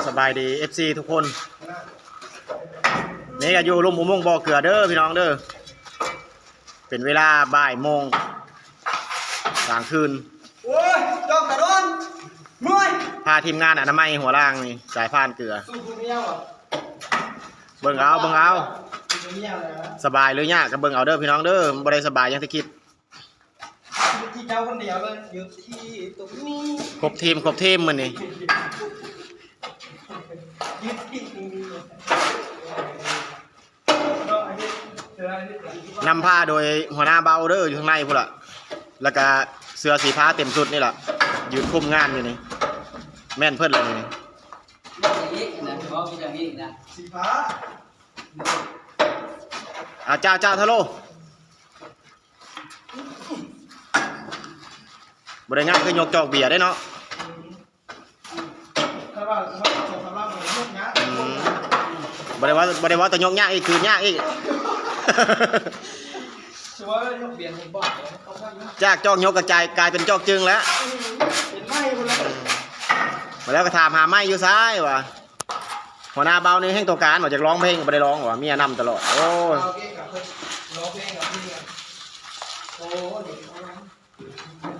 ສະບາຍດີ ເອັຟຊີ ທຸກຄົນ ນີ້ກໍຢູ່ລຸ່ມອຸໂມງບໍ່ເກືອເດີພີ່ນ້ອງເດີ ເປັນເວລາບ່າຍໂມງກາງຄືນ ໂອ້ຍ ຈອກຕະດອນ ເມື່ອຍ ພາທີມງານອະນາໄມຫົວລ່າງນີ້ ສາຍພານເກືອ ສູ້ຜູ້ເມຍຫວະ ເບິ່ງເອົາ ເບິ່ງເອົາ ສະບາຍຫຼືຍາກກໍເບິ່ງເອົາເດີພີ່ນ້ອງເດີ ບໍ່ໄດ້ສະບາຍຢ່າງທີ່ຄິດ ຢູ່ທີ່ເຈົ້າຄົນດຽວເລີຍ ຢູ່ທີ່ຕົງນີ້ ຄົບທີມ ຄົບທີມມື້ນີ້ ຢູ່ທີ່ຕົງນີ້ ນຳພາໂດຍຫົວໜ້າເບົາເດີ ຢູ່ທາງໃນພຸ້ນລະ ແລ້ວກະເສື້ອສີຟ້າເຕັມຊຸດນີ້ລະ ຢືນຄຸມງານຢູ່ນີ້ ແມ່ນເພິ່ນລະນີ້ ອີກນະ ເວົ້າອີກນະ ສີຟ້າ ອາ ເຈົ້າ ເຈົ້າ ທະໂລ ບໍ່ໄດ້ງ່າຍຄືຍົກຈອກເບຍເດ້ເນາະ ອືມ ບໍ່ໄດ້ວ່າ ບໍ່ໄດ້ວ່າແຕ່ຍົກຍາກອີກ ຄືນຍາກອີກ ຈາກຈອກຍົກກະຈາຍ ກາຍເປັນຈອກຈຶ່ງແລ້ວ ເປັນໄມ້ພຸ້ນແຫຼະ ອືມ ມາແລ້ວກໍຖາມຫາໄມ້ຢູ່ຊ້າຍວ່າ ຫົວໜ້າເບົານີ້ແຮ່ງຕ້ອງການວ່າ ຢາກຮ້ອງເພງກໍບໍ່ໄດ້ຮ້ອງວ່າ ເມຍນຳຕະຫຼອດ ໂອ້ຍ ເອົາເພງກັບເພິ່ນ ຮ້ອງເພງກັບເພິ່ນ ໂອ້ຍ